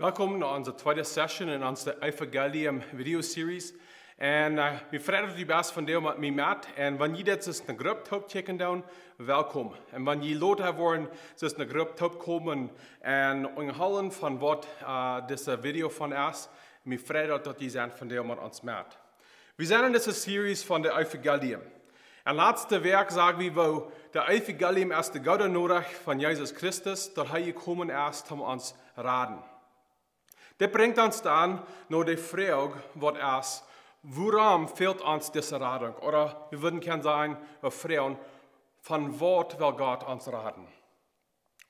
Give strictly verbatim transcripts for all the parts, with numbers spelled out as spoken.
Welkom no onse tweede Session en onse Evangelium Video Series. En uh, wie freien ons, daut du best vondoag met mie met. En wan jie dit es ne Grupp toop checken dan, welkom. En wan jie lota woaren, es ne Grupp toop komen en unjahoolen von waut uh, dise Video von es. Wie freien ons, daut jie sent vondoag met ons met. Wie sent en dise Series von de Evangelium. En latste Wäakj sag wie, woo de Evangelium es de goode Norecht von Jesus Christus, daut hee jekomen es, om ons raden. Dit brinjt ons dan no de Froag, waut es, wuarom fält ons dise Radunk? Ooda wie wudden kjennen sajen, wie froagen, von waut well Gott ons raden?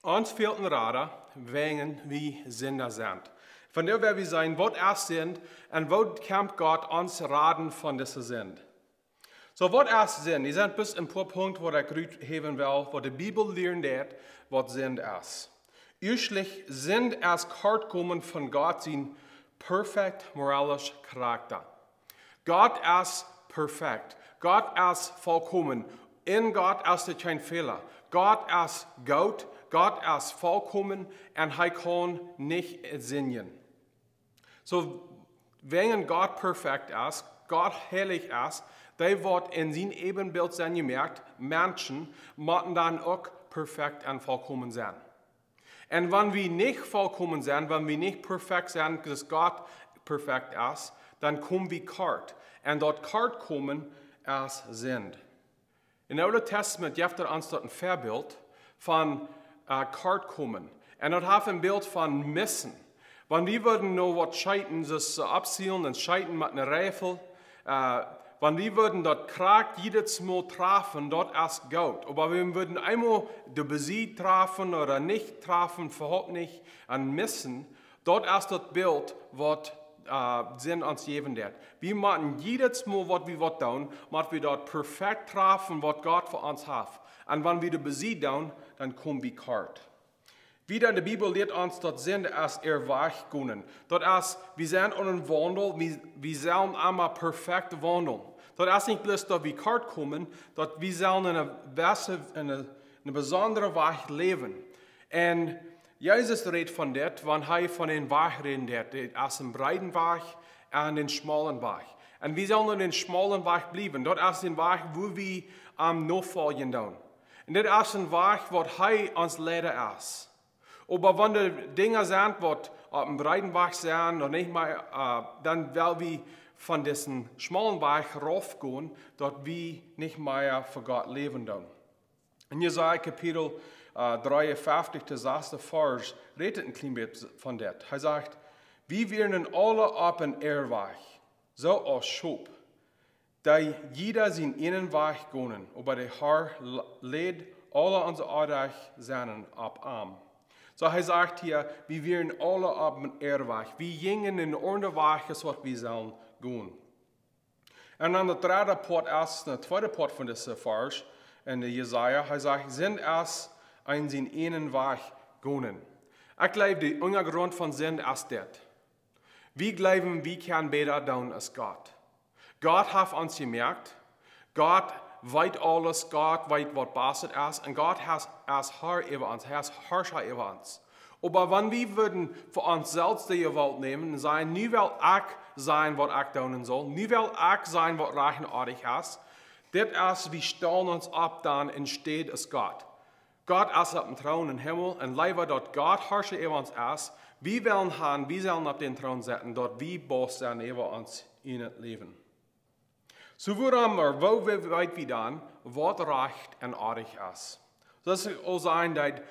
Ons fält een Rada, wäajen wie Sinda sent. Vondoag woa wie seenen, waut es Sind en woo kjemt Gott ons raden von dise Sind? Soo, waut es Sind? Hia sent bloos een poa Punkten, waut ekj ruthäwen well, waut de Bibel lieren deit, waut Sind es. Ieeschtlich, Sind es kortkomen von Gott sien perfekt moralisch Charakta. Gott es perfekt. Gott es vollkomen. En Gott es doa kjeen Fäla. Gott es goot. Gott es vollkomen. En hee kaun nich sindjen. Soo, wäajen Gott perfekt es, Gott heilich es, dee waut en sien Ebenbilt sent jemoakt, Menschen, motten dan uk perfekt en vollkomen sennen. En wan wie nich vollkomen sent, wan wie nich perfekt sent, soo aus Gott perfekt es, dan komen wie kort. En daut Kortkomen es Sind. Em Oolen Testament jeft et ons doa een Väabilt von uh, Kortkomen. En daut haft een Bilt von missen. Wan wie wudden nu waut scheeten, soo aus uh, aufzielen en scheeten met een Reifel, uh, wan wie wudden daut krakjt jiedet Mol trafen, daut es goot. Oba wan wie wudden eemol de Besied trafen ooda nich trafen, äwahaupt nich, en missen, daut es daut Bilt, waut uh, Sind ons jäwen deit. Wie motten jiedet Mol, waut wie waut doonen, mott wie daut perfekt trafen, waut Gott fa ons haft. En wan wie de Besied doonen, dan komen wie kort. Wieda en de Bibel lieet ons, daut Sind es äa Wajch gonen. Daut es, wie sent aun een Waundel, wie, wie sellen emma perfekt waundeln. Daut es nich bloos, daut wie kort komen, daut wie sellen en eene, wesse, en eene, en eene besondre Wajch läwen. En Jesus rät von dit, wan hee von een Wajch räden deit. Dit es een breeden Wajch en een schmaulen Wajch. En wie sellen en een schmaulen Wajch bliewen. Daut es een Wajch, wua wie am nofoljen doonen. En dit es een Wajch, waut hee ons Leida es. Oba wan doa Dinja sent, waut opp een breeden Wajch sent, noch nich mea, uh, dan well wie von disen schmaulen Wajch raufgonen, daut wie nich mea fa Gott läwen doonen. En Jesaja Kapitel uh, dreeunfeftich, de sasde Varsch, rät et een kjlien bät von dit. Hee sajcht: "Wie wieren aule opp een Errwajch, soo aus Schop, dee jieda sienen eenen Wajch gonen, oba de Har l-, läd aule onse Onrajcht sennen opp am." Soo hee sajcht hia, wie wieren aule opp een Errwajch. Wie jinjen en een aundren Wajch, aus waut wie sellen gonen. En dan de dredde Poat es, de tweede Poat von dise Varsch en de Jesaja, hee sajcht: "Sind es en sienen eenen Wajch gonen." Ekj jleew, de Unjagrunt von Sind es dit. Wie jleewen, wie kjennen bäta doonen aus Gott. Gott haft ons jemoakt. Gott weet aules, Gott weet, waut baste es. En Gott es, es Har äwa ons, hee es Harscha äwa ons. Oba wan wie wudden fa ons selfst de Jewault nämen en sajen: "Nu well ekj sennen, waut ekj doonen saul. Nu well ekj sennen, waut rajcht en oadich es." Dit es, wie stalen ons opp dan en Städ aus Gott. Gott es opp dän Troon em Himmel en leewa daut Gott Harscha äwa ons es, wie wellen han, wie sellen opp dän Troon setten, daut wie Boss sent äwa ons en daut Läwen. Soo wuarom, ooda woo we-, weet wie dan, waut rajcht en oadich es? Daut es aul sennen, daut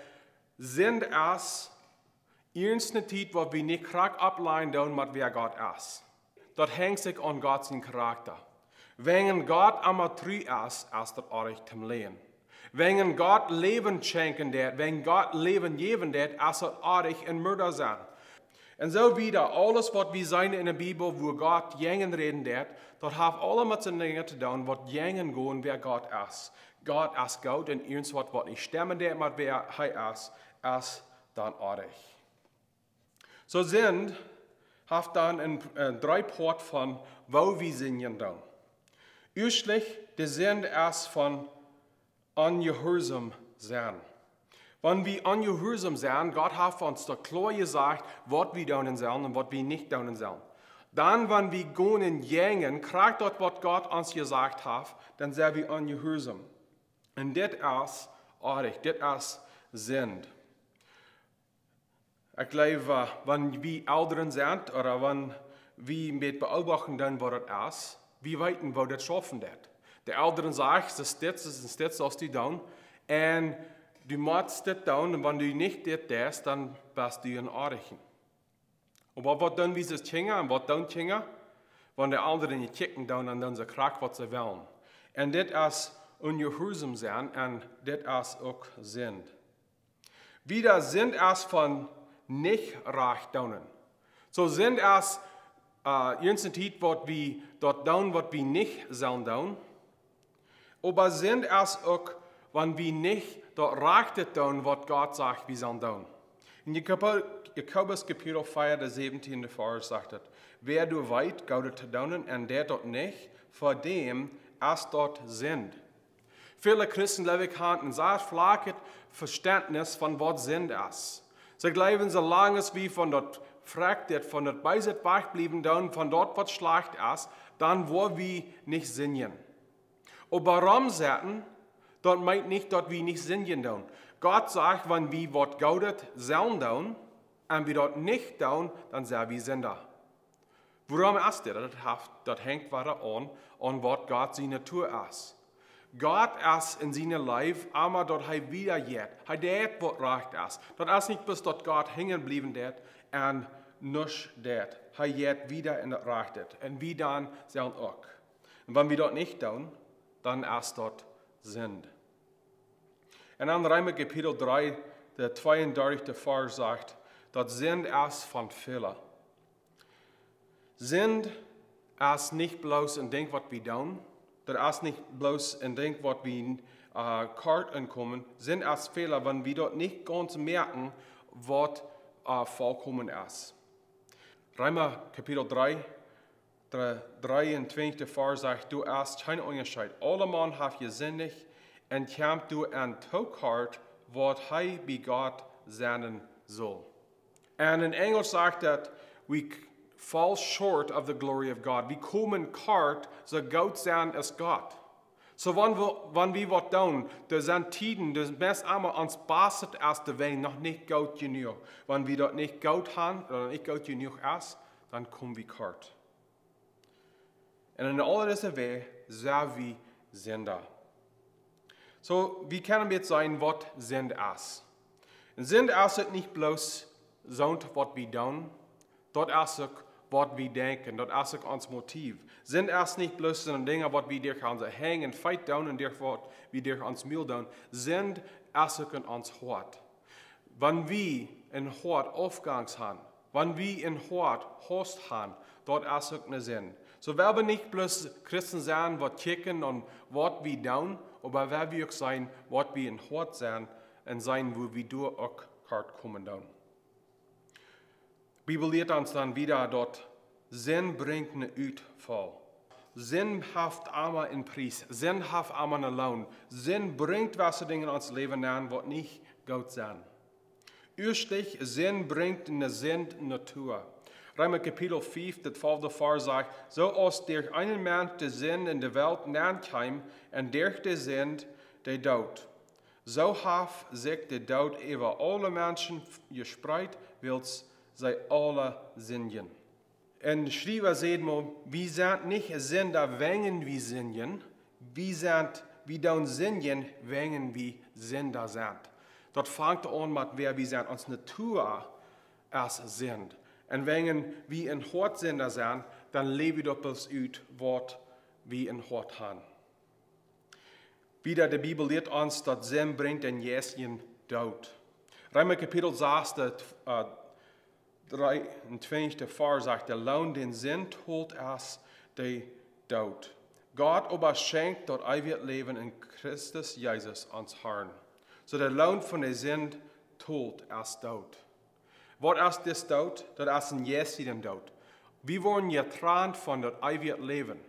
Sind es, ieescht ne Tiet, waut wie nich krakjt oppleien doonen met wäa Gott es. Daut henjt sikj aun Gott sien Charakta. Wäajen Gott emma tru es, es daut oadich toom läwen. Wäajen Gott Läwen schenkjen deit, wäajen Gott Läwen jäwen deit, es daut oadich een Murda sennen. En soo wieda, aules waut wie seenen en de Bibel, wua Gott jäajen räden deit, daut haft aules met soone Dinja to doonen, waut jäajen gonen, wäa Gott es. Gott es goot en ieescht waut, waut nich stemmen deit met wäa hee es, es dan oadich. Soo Sind haft dan een, een dree Poat von woo wie sindjen doonen. Ieeschtlich, de Sind es von onjehuarsom sennen. Wan wie onjehuarsom sent, Gott haft ons daut kloa jesajcht, waut wie doonen sellen un waut wie nich doonen sellen. Dan, wan wie gonen jäajen, krakjt daut, waut Gott ons jesajcht haft, dan sent wie onjehuarsom. Un dit es oajch, dit es Sind. Ekj jleew, wan wie Elren sent, ooda wan wie met beobachten dan, waut daut es, wie weeten, woo daut schaufen deit. De Elren sajen, daut es dit, daut es dit, sust du doonen. Un du motst dit doonen, un wan du nich dit deist, dan best du een Oajcha. Oba waut doonen wie aus Kjinja un waut doonen Kjinja? Wan de Elren nich kjikjen doonen, dan doonen see krakjt, waut see wellen. Un dit es onjehuarsom sennen un dit es uk Sind. Wieda, Sind es von nich rajcht doonen. Soo Sind es, äh, eenje Tiet, waut wie daut doonen, waut wie nich sellen doonen. Oba Sind es uk, wan wie nich daut Rajchte doonen, waut Gott sajcht, wie sellen doonen. En Jakob-, Jakobus Kapitel vea, de säwentieende Varsch sajcht et: Wäa doa weet, Goodet to doonen, un deit daut nich, fa däm es daut Sind. Väle Christen, jleew ekj, haben een sea flachet Vestentnis von waut Sind es. See jleewen, soo lang aus wie von daut Frakjt, von daut Beeset wajchbliewen doonen, von daut, waut schlajcht es, dan woa wie nich sindjen. Oba romsetten, daut meent nich, daut wie nich sindjen doonen. Gott sajcht, wan wie waut Goodet sellen doonen, un wie daut nich doonen, dan sent wie Sinda. Wuarom es dit? Daut haft, daut hengt wada aun, aun waut Gott siene Natua es. Gott es en siene Leew, emma daut hee wieda jeit. Hee deit, waut rajcht es. Daut es nich bloos, daut Gott hinjen bliewen deit un nuscht deit. Hee jeit wieda un daut rajcht et. Un wie dan sellen uk. Un wan wie daut nich doonen, dan es daut Sind. Un dan Reema Kapitel dree, de tweeundartichste Varsch sajcht, daut Sind es von Fäla. Sind es nich bloos een Dinkj, waut wie doonen. Daut es nich bloos een Dinkj, waut wie, äh, kort enkomen. Sind es Fäla, wan wie daut nich gaunz moakjen, waut, äh, volkomen es. Reema Kapitel dree, de dreeuntwintichste Varsch sajcht: Doa es kjeen Unjascheet. Aulemaun haft jesindicht un kjemt doa aun to kort, waut hee bie Gott sennen sull. Un en Enjlisch sajcht daut: We fall short of the glory of God. Wie komen kort, soo goot sennen aus Gott. Soo wan wie, wan wie waut doonen, doa sent Tieden, doa es meist emma ons passiert, aus de Wajch noch nich goot jenuach. Wan wie daut nich goot haben, ooda nich goot jenuach es, dan komen wie kort. Un en aul dise Wäaj sent wie Sinda. Soo, wie kjennen nu seenen, waut Sind es. Un Sind es uk nich bloos soont, waut wie doonen, daut es uk, waut wie denkjen, daut es uk ons Motiv. Sind es nich bloos soone Dinja, waut wie derch onse Henj un Feet doonen un derch waut wie derch ons Mul doonen. Sind es uk en ons Hoat. Wan wie een Hoat Aufgonst haben, wan wie een Hoat Haus haben, daut es uk ne Sind. Soo, wie wellen nich bloos Christen sennen, waut kjikjen aun waut wie doonen, oba wie wellen uk seenen, waut wie em Hoat sent un seenen, wua wie doa uk kort komen doonen. Bibel lieet ons dan wieda, daut Sind brinjt een Utfall. Sind haft emma een Pries. Sind haft emma een Loon. Sind brinjt waut Dinja en ons Läwen aun, waut nich goot sent. Ieeschtlich, Sind brinjt ne Sind Natua. Reema Kapitel fief, de twalfte Varsch sajcht: Soo aus derch eenen Mensch de Sind en de Welt nenn kjeem, un derch de Sind de Doot, soo haft sikj de Doot äwa aule Menschen jespreet, wiels see aule sindjen. Een Schriewa säd mol: Wie sent nich Sinda, wäajen wie sindjen. Wie sent, wie doonen sindjen, wäajen wie Sinda sent. Daut fangt aun met wäa wie sent. Ons Natua es Sind. Un wäajen wie em Hoat Sinda sent, dan läw wie daut bloos ut, waut wie em Hoat haben. Wieda, de Bibel lieet ons, daut Sind brinjt een jeistlichen Doot. Reema Kapitel sas, de, äh, dreeuntwintichste Varsch sajcht: De Loon, dän Sind tolt, es de Doot. Gott oba schenkjt daut eewje Läwen en Christus Jesus, ons Herrn. Soo, de Loon von de Sind tolt es Doot. Waut es dis Doot? Daut es een jeistlichen Doot. Wie woaren jetrant von daut eewje Läwen.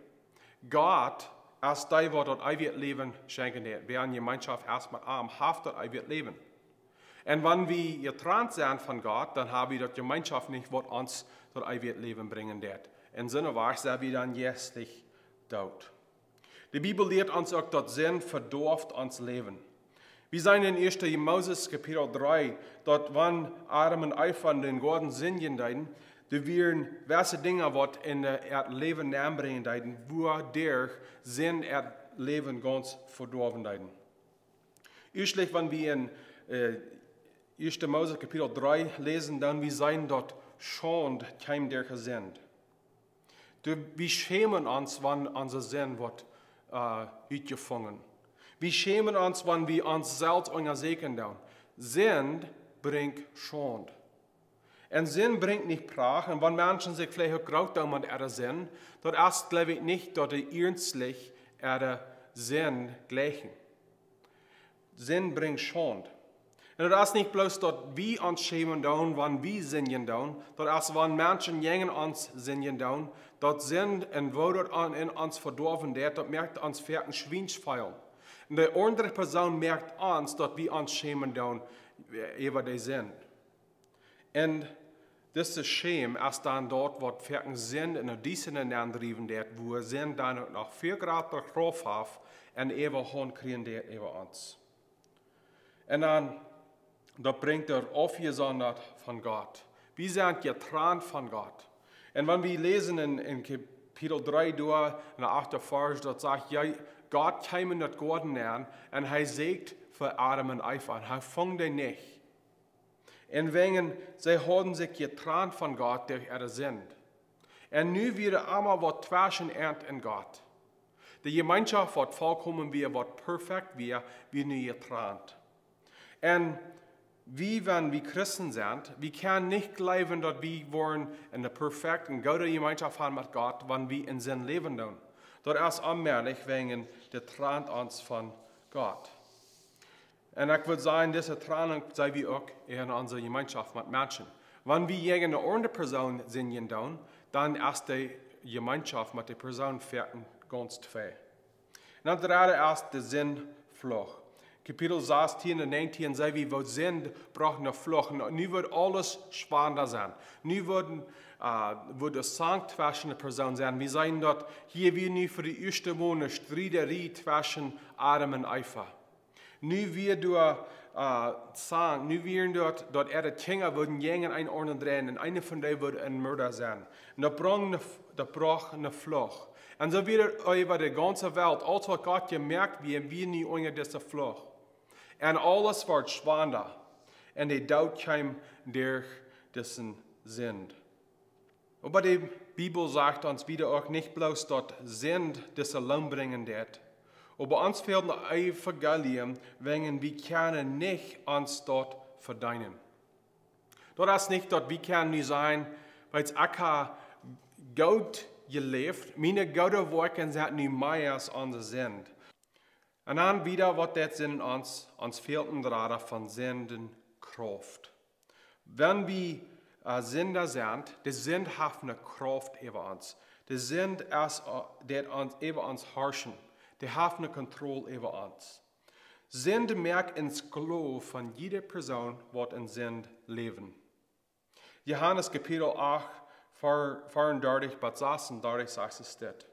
Gott es dee, waut daut eewje Läwen schenkjen deit. Wäa ne Jemeenschoft haft met am, haft daut eewje Läwen. Un wan wie jetrant sent von Gott, dan ha wie daut Jemeenschoft nich, waut ons daut eewje Läwen brinjen deit. Un soo wajch sent wie dan jeistlich doot. De Bibel lieet ons uk, daut Sind vedoaft ons Läwen. Wie seenen en 1. Moses Kapitel 3, daut wan Adam un Eva en dän Goaden sindjen deeden, doa wieren jewesse Dinja, waut en äa Läwen nenbrinjen deeden, wuaderch Sind äa Läwen gaunz vedoawen deeden. Ieeschtlich, wan wie en äh, 1. Mose Kapitel 3 läsen, dan wie seenen, daut Schaund kjeem derch Sind. Du, wie schämen ons, wan onse Sind woat äh, utjefungen. Wie schämen ons, wan wie ons selfst unjasieekjen doonen. Sind brinjt Schaund. Un Sind brinjt nich Pracht. Un wan Menschen sikj veleicht uk groot doonen met äare Sind, daut es, jleew ekj, nich, daut dee iernstlich äare Sind jlikjen. Sind brinjt Schaund. Un daut es nich bloos, daut wie ons schämen doonen, wan wie sindjen doonen. Daut es, wan Menschen jäajen ons sindjen doonen. Daut Sind un woo daut aun, en ons vedoawen deit, daut moakt ons foaken schwiensch feelen. Un de aundre Persoon moakt ons, daut wie ons schämen doonen äwa de Sind. Un dise Scham es dan daut, waut foaken Sind en de Diestanis nenndriewen deit, wua Sind dan uk noch väl jratre Krauft haft un Äwahaunt kjrieen deit äwa ons. Un dan, daut brinjt ons aufjesondat von Gott. Wie sent jetrant von Gott. Un wan wie läsen en, en Kapitel 3 doa, en de achte Varsch, daut sajcht, jo, Gott kjeem en daut Goaden nenn un hee sieekjt fa Adam un Eva un hee funk dee nich. Un wäajen see hauden sikj jetrant von Gott derch äare Sind. Un nu wia emma waut tweschen an un Gott. De Jemeenschoft, waut volkomen wia, waut perfekt wia, wia nu jetrant. Un wie, wan wie Christen sent, wie kjennen nich jleewen, daut wie woaren ne perfekte un goode Jemeenschoft haben met Gott, wan wie en Sind läwen doonen. Daut es onmäajlich wäajen daut trant ons von Gott. Un ekj wudd sajen, dise Trennung seenen wie uk en onse Jemeenschoft met Menschen. Wan wie jäajen ne aundre Persoon sindjen doonen, dan es de Jemeenschoft met de Persoon foaken gaunz twei. Un daut dredde es de Sindfluch. Kapitel 16 un 19 seenen wie, woo Sind brocht ne Fluch. Un nu woat aules schwanda sennen. Nu woat, äh, woat de Zank tweschen de Persoon sennen. Wie seenen daut hia wia nu fa de ieeschte Mol ne Striederie tweschen Adam un Eva. Nu wia doa, äh, Zank, nu wieren doa, daut äare Kjinja wudden jäajen eenen aundren dreien un eena von dee wudd een Mörda sennen. Un daut brocht ne, daut brocht ne Fluch. Un soo wia daut äwa de gaunze Welt, aules waut Gott jemoakt wia, wia nu unja dise Fluch. Un aules wort schwanda. Un de Doot kjeem derch dise Sind. Oba de Bibel sajcht ons wada uk nich bloos, daut Sind dise Loon brinjen deit. Oba ons fält een Evangelium, wäajen wie kjennen nich ons daut vedeenen. Daut es nich, daut wie kjennen nu sajen, wiels ekj ha goot jeläft, miene goode Woakjen sent nu mea aus onse Sind. Un dan wada, waut daut Sind ons, ons fält een Rada von Sindenkrauft. Wan wie, äh, Sinda sent, de Sind haft ne Krauft äwa ons. De Sind es, äh, deit ons, äwa ons harschen. Dee haft ne Kontroll äwa ons. Sind moakt een Sklow von jiede Persoon, waut en Sind läwen. Johanes Kapitel 8, Ver-, 34 bat 36 sajcht et dit.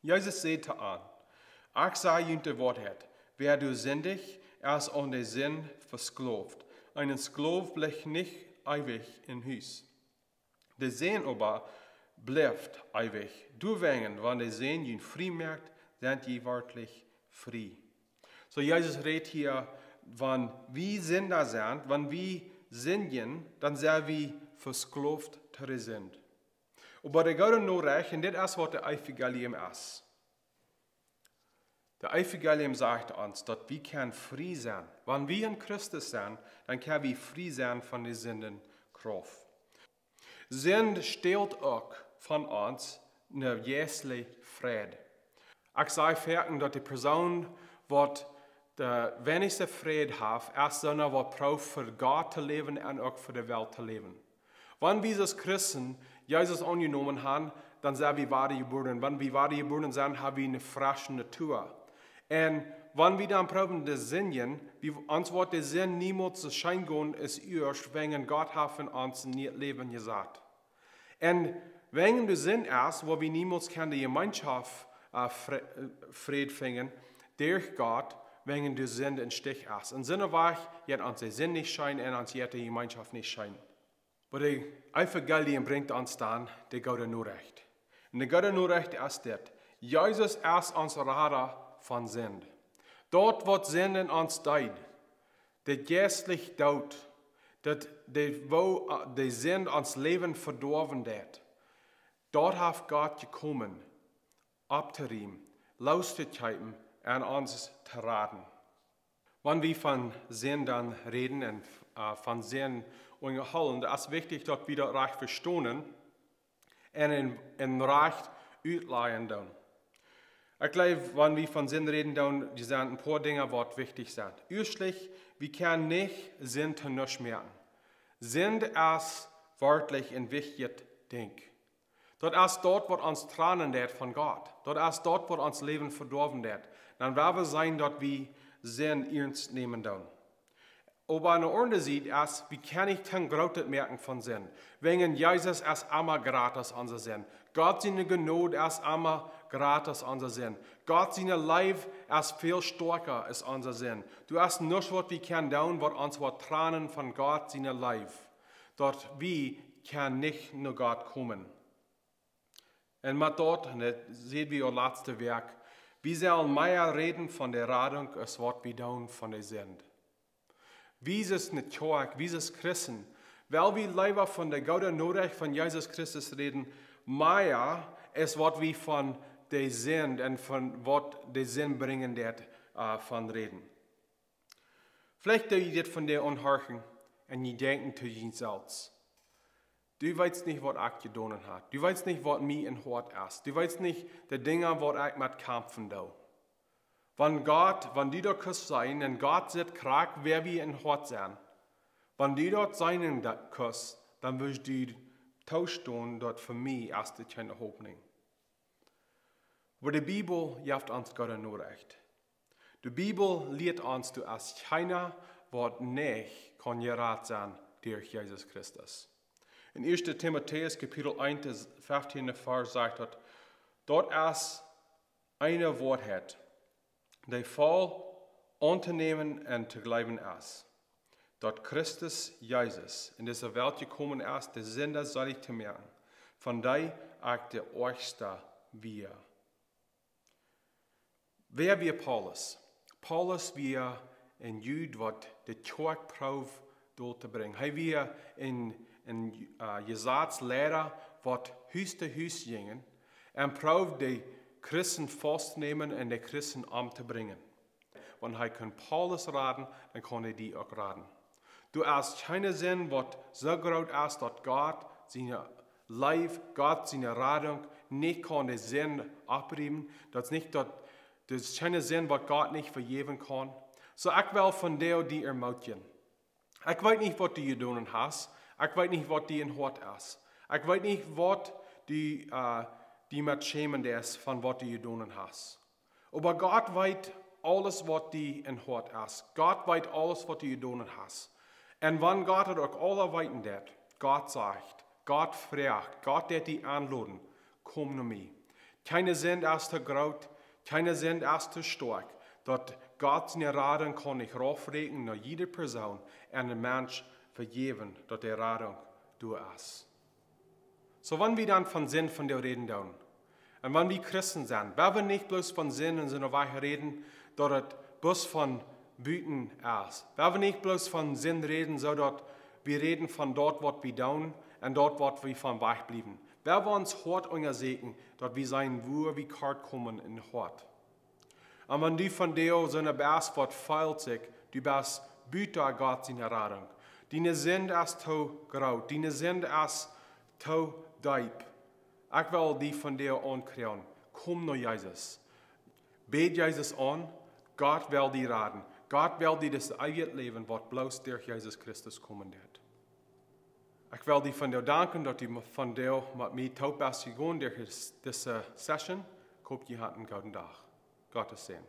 Jesus säd to an: "Ekj saj junt de Woarheit, wäa doa sindicht, es aun de Sind veskloft. Een Sklow blift nich eewich em Hus. De Sän oba blift eewich. Doawäajen, wan de Sän junt frie moakt, sent jie werkjlich frie." Soo, Jesus rät hia, wan wie Sinda sent, wan wie sindjen, dan sent wie veskloft to de Sind. Oba de goode Norecht, un dit es, waut de Evangelium es. De Evangelium sajcht ons, daut wie kjennen frie sennen. Wan wie en Christus sent, dan kjennen wie frie sennen von de Sindenkrauft. Sind stält uk von ons ne jeistliche Fräd. Ekj saj foaken, daut de Persoon, waut de weinichste Fräd haft, es soona, waut prooft fa Gott to läwen un uk fa de Welt to läwen. Wan wie aus Christen Jesus aunjenomen haben, dan sent wie wadajebuaren. Wan wie wadajebuaren sent, haben wie ne fresche Natua. Un wan wie dan proowen to sindjen, wie, ons woat de Sind niemols soo scheen gonen aus ieescht, wäajen Gott haft en ons een niet Läwen jesat. Un wäajen de Sind es, woa wie niemols kjennen de Jemeenschoft, äh, Fre-, äh, Fräd finjen, derch Gott, wäajen de Sind em Stich es. Un soo wajch jeit ons de Sind nich scheen un ons jeit de Jemeenschoft nich scheen. Oba de Evangelium brinjt ons dan de goode Norecht. Un de goode Norecht es dit. Jesus es ons Rada von Sind. Daut waut Sind en ons deed, de jeistlich Doot, daut de, woo, äh, de Sind ons Läwen vedoawen deed, daut haft Gott jekomen, opptorieemen, loos to kjeepen un ons to raden. Wan wie von Sind dan räden un, äh, von Sind unjahoolen, daut es wichtich, daut wie daut rajcht vestonen un en, en rajcht utlajen doonen. Ekj jleew, wan wie von Sind räden doonen, doa sent een poa Dinja waut wichtich sent. Ieeschtlich, wie kjennen nich Sind to nuscht moaken. Sind es werkjlich een wichtjet Dinkj. Daut es daut waut ons trannen deit von Gott. Daut es daut waut ons Läwen vedoawen deit. Dan woa wie seenen daut wie Sind iernst nämen doonen. Oba aun de aundre Sied es, wie kjennen nich to grootet moaken von Sind. Wäajen Jesus es emma jrata aus onse Sind. Gott siene Jnod es emma jrata aus onse Sind. Gott siene Leew es väl stoakja aus onse Sind. Doa es nuscht waut wie kjennen doonen waut ons woat trannen von Gott siene Leew. Daut wie kjennen nich no Gott komen. Un met daut, un daut säden wie aul latste Wäakj, wie sellen mea räden von de Radunk aus waut wie doonen von de Sind. Wie aus ne Kjoakj, wie aus Christen, well wie leewa von de goode Norecht von Jesus Christus räden, mea aus waut wie von de Sind un von waut de Sind brinjen deit, äh, von räden. Veleicht doo jie dit vondoag aunhorchen un jie denkjen to junt selfst: Du weetst nich waut ekj jedonen hab. Du weetst nich waut mie em Hoat es. Du weetst nich de Dinja waut ekj met kjamfen doo. Wan Gott, wan du daut kust seenen, un Gott sitt krakjt wäa wie em Hoat sent. Wan du daut seenen kust, dan wurscht du toostonen daut fa mie es doa kjeene Hopninj. Oba de Bibel jeft ons goode Norecht. De Bibel lieet ons, daut es kjeena waut nich kaun jerat sennen derch Jesus Christus. En ieeschte Timotäus Kapitel eent, feftiende Varsch sajcht daut, daut es eene Woarheit, dee voll auntonämen un to jleewen es, daut Christus Jesus en dise Welt jekomen es, de Sinda seelich to moaken, von dee ekj de oajchsta wia. Wäa wia Paulus? Paulus wia een Jud waut de Kjoakj proowd doa to brinjen. Hee wia een, een, äh, Jesazleara waut Hus to Hus jinkj un proowd de Christen faust to nämen un de Christen omtobrinjen. Wan hee kunn Paulus raden, dan kunn hee die uk raden. Doa es kjeene Sind waut soo groot es daut Gott siene Leew, Gott siene Radunk nich kaun de Sind oppriemen. Daut es nich daut, daut es kjeene Sind waut Gott nich vejäwen kaun. Soo, ekj well vondoag die ermootjen. Ekj weet nich waut du jedonen hast. Ekj weet nich waut die em Hoat es. Ekj weet nich waut du, äh, die met schämen deist von waut du jedonen hast. Oba Gott weet aules waut die em Hoat es. Gott weet aules waut du jedonen hast. Un wan Gott daut uk aula weeten deit, Gott sajcht, Gott froagt, Gott deit die aunloden: Komm no mie. Kjeene Sind es too groot, kjeene Sind es too stoakj, daut Gott siene Radunk kaun nich raufräakjen no jieda Persoon un een Mensch vejäwen daut de Radunk doa es. Soo, wan wie dan von Sind vondoag räden doonen, un wan wie Christen sent, woa wie nich bloos von Sind en soone Wies räden, daut et bloos von buten es. Woa wie nich bloos von Sind räden, soo daut wie räden von daut waut wie doonen un daut waut wie von wajchbliewen. Woa wie ons Hoat unjasieekjen, daut wie seenen wua wie kort komen em Hoat. Un wan du vondoag soone best waut feelt sikj, du best buta Gott siene Radunk. Diene Sind es too groot, diene Sind es too deep. Ekj well die vondoag aunkjrieen: Komm no Jesus. Bäd Jesus aun, Gott well die raden. Gott well die daut eewje Läwen waut bloos derch Jesus Christus komen deit. Ekj well die vondoag danken daut du vondoag met mie toop best jegonen derch dise Session. Ekj hop jie haben een gooden Dach. Gottes Säajen.